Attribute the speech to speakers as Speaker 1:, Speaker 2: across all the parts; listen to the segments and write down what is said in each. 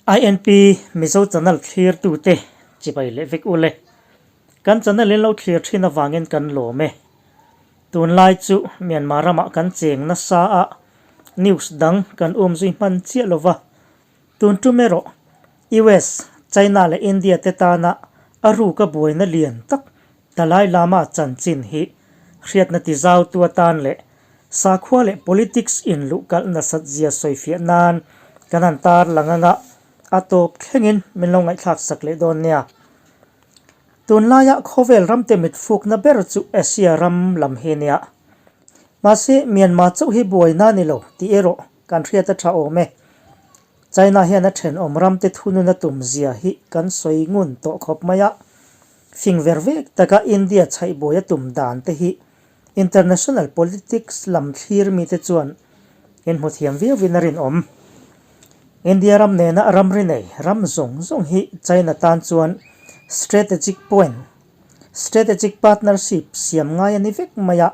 Speaker 1: INP Mizo channel thlirtute chibai leh vek ule. Kan channel in lo thlir thin avangin kan lawm e. Tunlai chu Myanmar ramah kan cheng nasa a, news dang kan umzui hman chiah lova. Tun tum erawh US, China leh India te tana a ruka buaina lian tak Dalai Lama chanchin hi hriatna tizautu atan leh sakhua leh politics inluhkalh nasat zia sawifiah nan kan han tar lang anga a tawp thlengin min lo ngaihthlak sak leh dawn nia. Tunlaia khawvel ramte mitfukna ber chu Asia ram lam hi nia. Mahse Myanmar chauh hi buaina ni lo tih erawh kan hriat a tha awm e. China hian a thenawm ramte thunun a tum zia hi kan sawi ngun tawh khawp mai a. Fing ver vek taka India chhaihbuai a tum dan te hi international politics lam thlir mite chuan in hmu thiam viauin a rinawm. India ram nena ramri nei ram zawng zawng hi China tan chuan strategic point, strategic partnership siam ngai a ni vek mai a,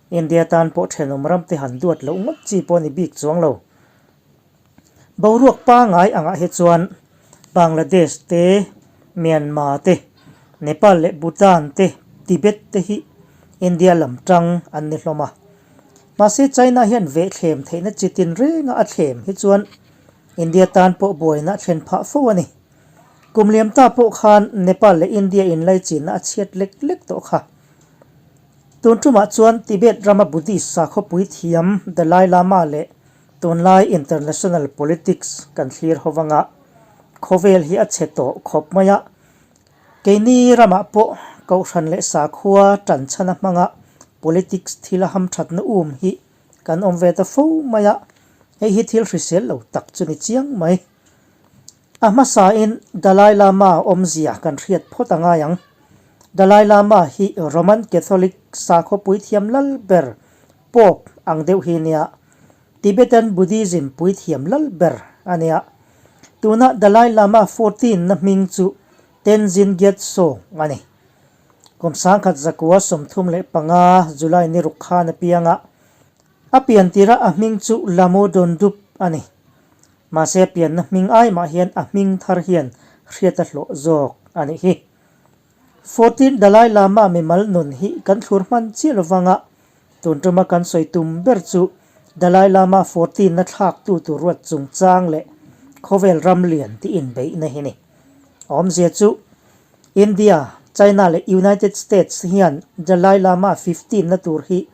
Speaker 1: India tan pawh thenawm ramte han duat loh ngawt chi pawh a ni bik chuang lo. Boruak pangngai angah hi chuan Bangladesh te, Myanmar te, Nepal leh Bhutan te, Tibet te hi India lam tang an ni hlawm a. Mahse China hian vehthlem theihna chi tin renga a thlem hi chuan India tan pawh buaina a thlen phah fo a ni. Kum liam ta pawh khan Nepal leh India inlaichinna a chhiat lek lek tawh kha. Tun tumah chuan Tibet rama Buddhist sakhawpui thiam Dalai Lama leh Tunlai international politics kan thlir ho vanga khawvel hi a chhe tawh khawp mai a, keini ramah pawh Kohhran leh Sakhua tanchhana hmanga politics thila hamthatna um hi kan awm ve ta fo mai a, hei hi thil hrisel lo tak chu ni chiang mai. A hmasain Dalai Lama awmzia kan hriat phawt a ngai ang. Dalai Lama hi Roman Catholic sakhaw puithiam lal ber Pope ang deuh hi nia. Tibetan Buddhism puithiam lal ber a nia. Tuna Dalai Lama 14 na hming chu Tenzin Gyatso a ni. Kum 1935 July ni ruk khan a piang a, a pian tirah a hming chu Lhamo Dhondup a ni. Mahse a pianna hming ai mah hian a hming thar hian hriat a hlawh zawk a nih hi. 14 Dalai Lama mimal nun hi kan thlur hman chiah lovang a, tun tuma kan sawi tum ber chu Dalai Lama 14 na thlaktu tur ruat chungchang leh khawvel ram lian tih inbeihna hi ni. Awmzia chu India, China leh United States hian Dalai Lama 15 na tur hi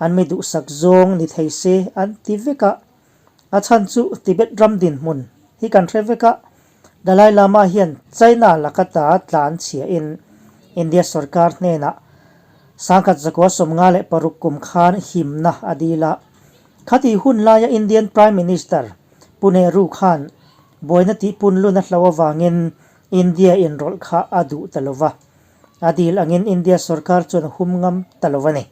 Speaker 1: an mi duhsak zawng ni thei se an ti vek a, A chhan chu Tibet ram dinhmun hi kan hre vek a, Dalai Lama hian China lakata tlan chhiahin India sorkar hnenah 1956 kum khan himna a dil a. Khati hun laia Indian Prime Minister Pu Nehru khan buaina tihpun lun a hlo avangin India inrawlh kha a duh ta lo va, a dil angin India sorkar chuan a hum ngam ta lo a ni.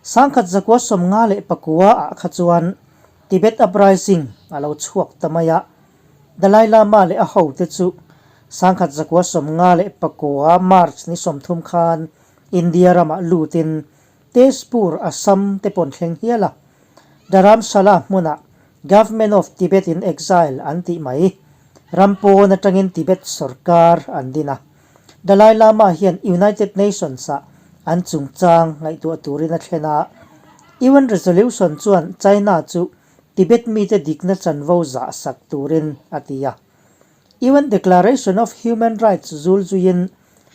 Speaker 1: 1954 ah kha chuan Tibet Uprising a lo chhuak ta mai a, Dalai Lama leh a hote chu 1954 March ni 30 khan India ramah lutin Tezpur, Assam te pawn thleng hial a, Dharamshala hmunah Government of Tibet in Exile an tih mai, ram pawn atangin Tibet sorkar an din a. Dalai Lama hian United Nations-ah an chungchang ngaihtuah turin a thlen a, UN resolution chuan China chu Tibet mite dikna chanvo zah sak turin a ti a. UN Declaration of Human Rights zul zuiin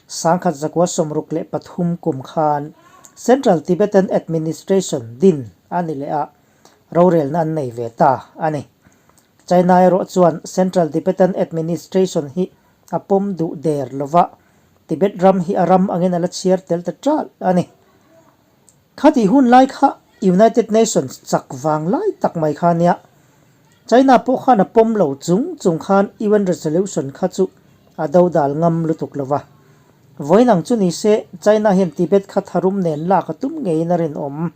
Speaker 1: 1963 kum khan Central Tibetan Administration din a ni leh a, rorelna an nei ve ta a ni. China erawh chuan Central Tibetan Administration hi A pawm duh der lova, Tibet ram hi a ram angin a la chhiar tel ta ṭalh a ni. Khatih hun lai kha United Nations chak vang lai tak mai kha nia. China pawh khan a pawm lo chung chung khan UN resolution kha chu a do dal ngam lutuk lova. Vawiin ang chu ni se China hian Tibet kha tharum nen lak a tum ngeiin a rinawm.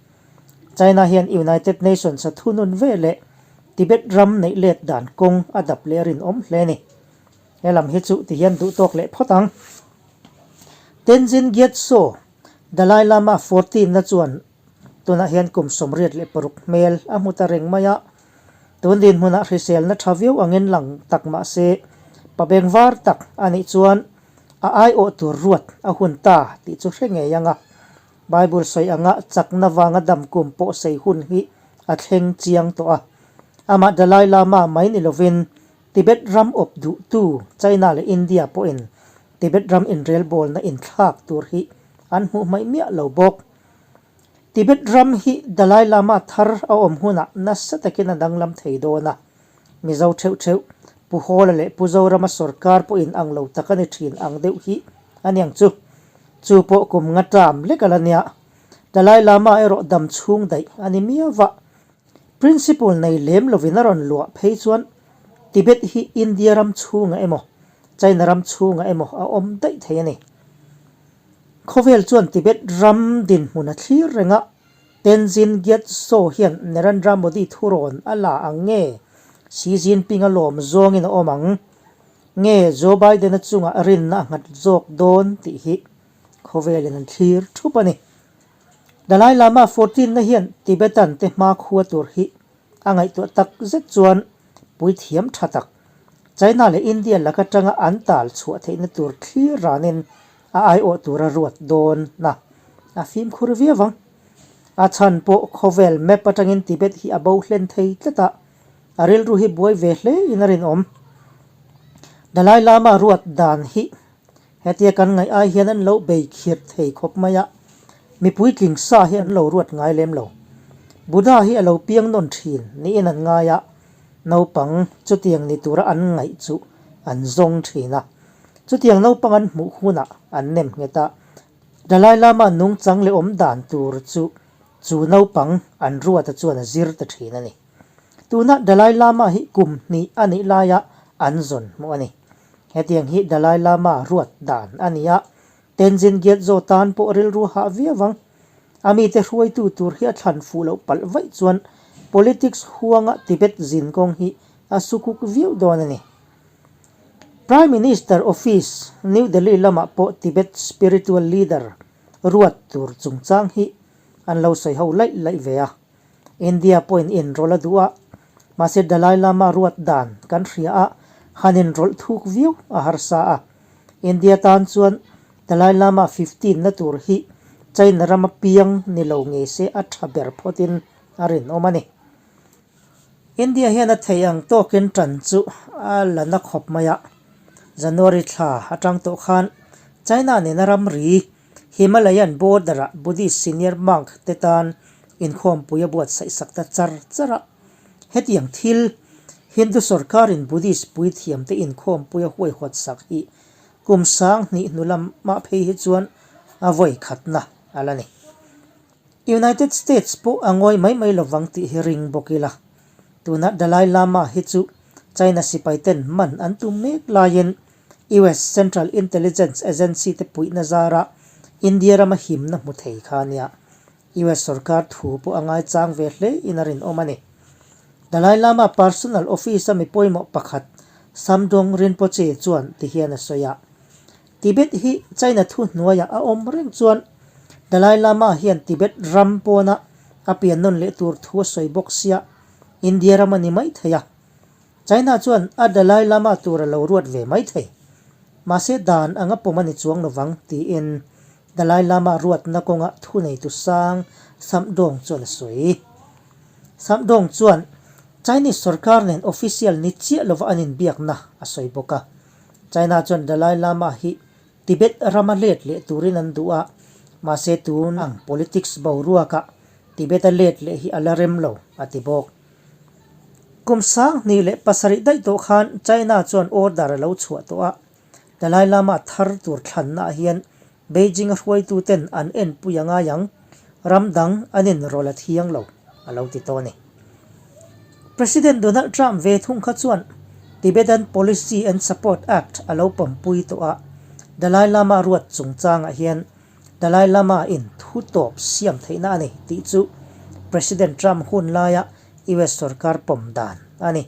Speaker 1: China hian United Nations a thunun ve leh Tibet ram neih let dan kawng a dap leh a rinawm hle a ni. He lam hi chu ti hian duh tawk leh phawt ang. Tenzin Gyatso, Dalai Lama 14 na chuan tunah hian kum 86 hmel a hmu ta reng mai a. Tun dinhmunah hriselna tha viau angin lang tak mah se, pa bengvar tak a nih chuan a aiawh tur ruat a hun ta tih chu hre ngei ang a. Bible sawi anga chakna vanga dam kum pawh sei hun hi a thleng chiang tawh a. Amah Dalai Lama mai ni lovin Tibet ram awp duhtu China leh India pawhin Tibet ram inrelbawlna inthlak tur hi an hmuh hmaih miah lo bawk. Tibet ram hi Dalai Lama thar a awm hunah nasa takin a danglam thei dawn a. Mizo theuh theuh, Pu Hawla leh Pu Zorama sorkar pawhin ang lo tak a ni thin ang deuh hi a niang chu. Chu pawh kum nga ṭam lek a la nia. Dalai Lama erawh dam chhung daih a ni miau va. Principle nei lem lovin a rawn luah phei chuan Tibet hi India ram chhungah emaw China ram chhungah emaw a awm daih thei a ni. Khawvel chuan Tibet ram dinhmun a thlir reng a, Tenzin Gyatso hian Narendra Modi thurawn a la ang nge Xi Jinping a lawm zawngin a awm ang nge Joe Biden-a chungah rinna a nghat zawk dawn tih hi khawvelin an thlir thup a ni. Dalai Lama 14 na hian Tibetan te hmakhua tur hi a ngaihtuah tak zet chuan puithiam tha tak China leh India lak atanga an tal chhuah theihna tur thlir ranin a aiawh tura ruat dawn a, a fimkhur viau ang. A chhan pawh khawvel map atangin Tibet hi a bo hlen thei tlat a, a rilru hi buai ve hle in a rinawm. Dalai Lama ruat dan hi Hetia kan ngaih ai hian an lo bei khirh thei khawp mai a, mipui tling sa hi an lo ruat ngai lem lo. Buddha hi a lo piang nawn thin niin an ngai a, naupang chutiang ni tura an ngaih chu an zawng thin a. Chutiang naupang an hmuh hunah an nem nghet a, Dalai Lama nungchang leh awm dan tur chu chu naupang an ruata chuan a zir ta thin a ni. Tuna Dalai Lama hi kum hnih a nih laia an zawn hmuh a ni. Hetiang hi Dalai Lama ruat dan a ni a, Tenzin Gyatso tan pawh rilru hah viau ang. A mite hruaitu tur hi a thlan fuh loh palh vaih chuan politics huanga Tibet zinkawng hi a sukuk viau dawn a ni. Prime Minister Office, New Delhi lamah pawh Tibet spiritual leader ruat tur chungchang hi an lo sawi ho laih laih ve a. India pawhin inrawlh a duh a, mahse Dalai Lama ruat dan kan hria a, han inrawlh thuk viau a harsa a. India tan chuan Dalai Lama 15 na tur hi China rama piang ni lo ngei se a tha ber phawtin a rinawm a ni. India hian a thei ang tawkin tan chu a la na khawp mai a, January thla atang tawh khan China nena ramri Himalayan border-ah Buddhist senior monk te tan inkhawmpui a buatsaih sak ta char char a. Hetiang thil, Hindu sorkarin Buddhist puithiamte inkhawmpui a huaihawt sak hi kum 2000 hnu lamah phei hi chuan a vawi khatna a la ni. United States pawh a ngawi mai mai lovang tih hi ring bawk ila. Tuna Dalai Lama hi chu China sipaiten man an tum mek laiin US Central Intelligence Agency te puihna zara India rama himna hmu thei kha a nia. US sorkar thu pawh a ngaichang ve hle in a rinawm a ni. Dalai Lama personal office a mi pawimawh pakhat Samdong Rinpoche chuan ti hian a sawi a, Tibet hi China thu hnuaiah a awm reng chuan Dalai Lama hian Tibet ram pawna a pian nawn leh tur thu a sawi bawk sia India ram a ni mai thei a. China chuan a Dalai Lama tur a lo ruat ve mai thei. Mahse dan anga pawm a ni chuang lovang tiin Dalai Lama ruatna kawnga thuneitu sang Samdong chuan a sawi. Samdong chuan Chinese sorkar nen official ni chiah lova an inbiakna a sawi bawk a. China chuan Dalai Lama hi Tibet rama let leh turin an duh a, mahse tun ang politics boruakah Tibet-a let leh hi a la rem lo, a ti bawk. Kum 2007 daih tawh khan China chuan order a lo chhuah tawh a, Dalai Lama thar tur thlannaah hian Beijing-a hruaituten an enpui a ngai ang, ram dang an inrawlh a thiang lo, a lo ti tawh a ni. President Donald Trump ve thung kha chuan Tibetan Policy and Support Act a lo pawmpui tawh a, Dalai Lama ruat chungchangah hian Dalai Lama in thu tawp siam theihna a ni tih chu President Trump hun laia US sorkar pawm dan a ni.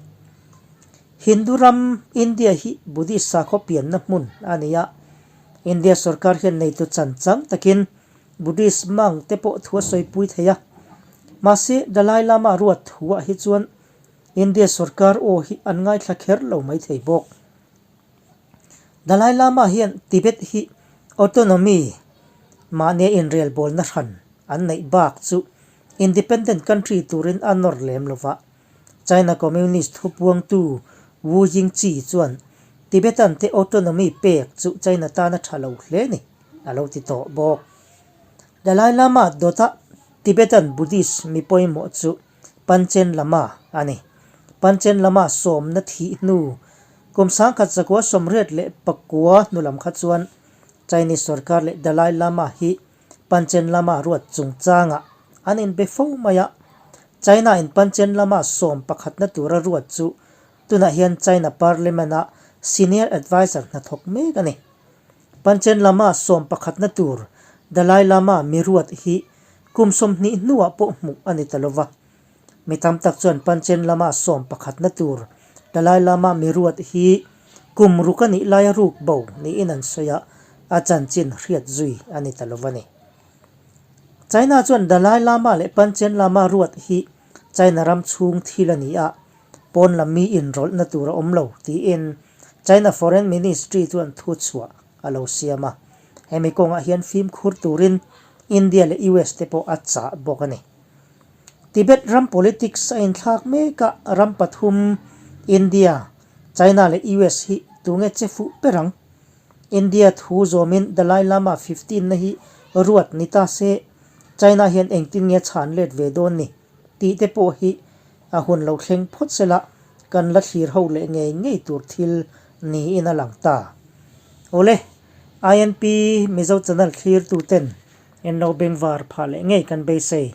Speaker 1: Hindu ram India hi Buddhist sakhaw pianna hmun a ni a, India sorkar hian neitu chan chang takin Buddhist monk te pawh thu a sawipui thei a. Mahse Dalai Lama ruat thuah hi chuan. India sorkar aw hi an ngaithla kher lo mai thei bawk. Dalai Lama hian Tibet hi autonomy mahnia inrelbawlna hran an neih bak chu independent country turin a nawr lem lo va. China Communist thupuangtu Wu Yingqi chuan Tibetan te autonomy pek chu China tana tha lo hle ni a lo ti tawh bawk. Dalai Lama dawta Tibetan Buddhist mi pawimawh chu Panchen Lama a ni. Panchen Lama sawmna thih hnu kum 1989 hnu lam kha chuan Chinese sorkar leh Dalai Lama hi Panchen Lama ruat chungchangah an inbe fo mai a. China in Panchen Lama sawm pakhatna tura ruat chu tunah hian China Parliament-a Senior Adviser hnathawk mek a ni. Panchen Lama sawm pakhatna tur Dalai Lama mi ruat hi kum 20 hnuah pawh hmuh a ni ta lo va. Mi tam tak chuan Panchen Lama sawm pakhatna tur Dalai Lama mi ruat hi kum ruk a nih laia ruk bo niin an sawi a, a chanchin hriat zui a ni ta lo va ni. China chuan Dalai Lama leh Panchen Lama ruat hi China ram chhung thil a ni a, pawn lam mi inrawlhna tur a awm lo tiin China Foreign Ministry chuan thu chhuah a lo siam a. Hemi kawngah hian fimkhur turin India leh US te pawh a chah bawk a ni. Tibet ram politics a inthlak mek a, ram pathum India, China leh US hi tunge che fuh ber ang? India thu zawmin Dalai Lama 15 na hi ruat ni ta se, China hian engtin nge chhan let ve dawn ni tih te pawh hi a hun lo thleng phawt sela kan la thlir ho leh ngei ngei tur thil niin a lang ta. Awle, INP Mizo Channel thlirtu ten en lo bengvar phah leh ngei kan beisei.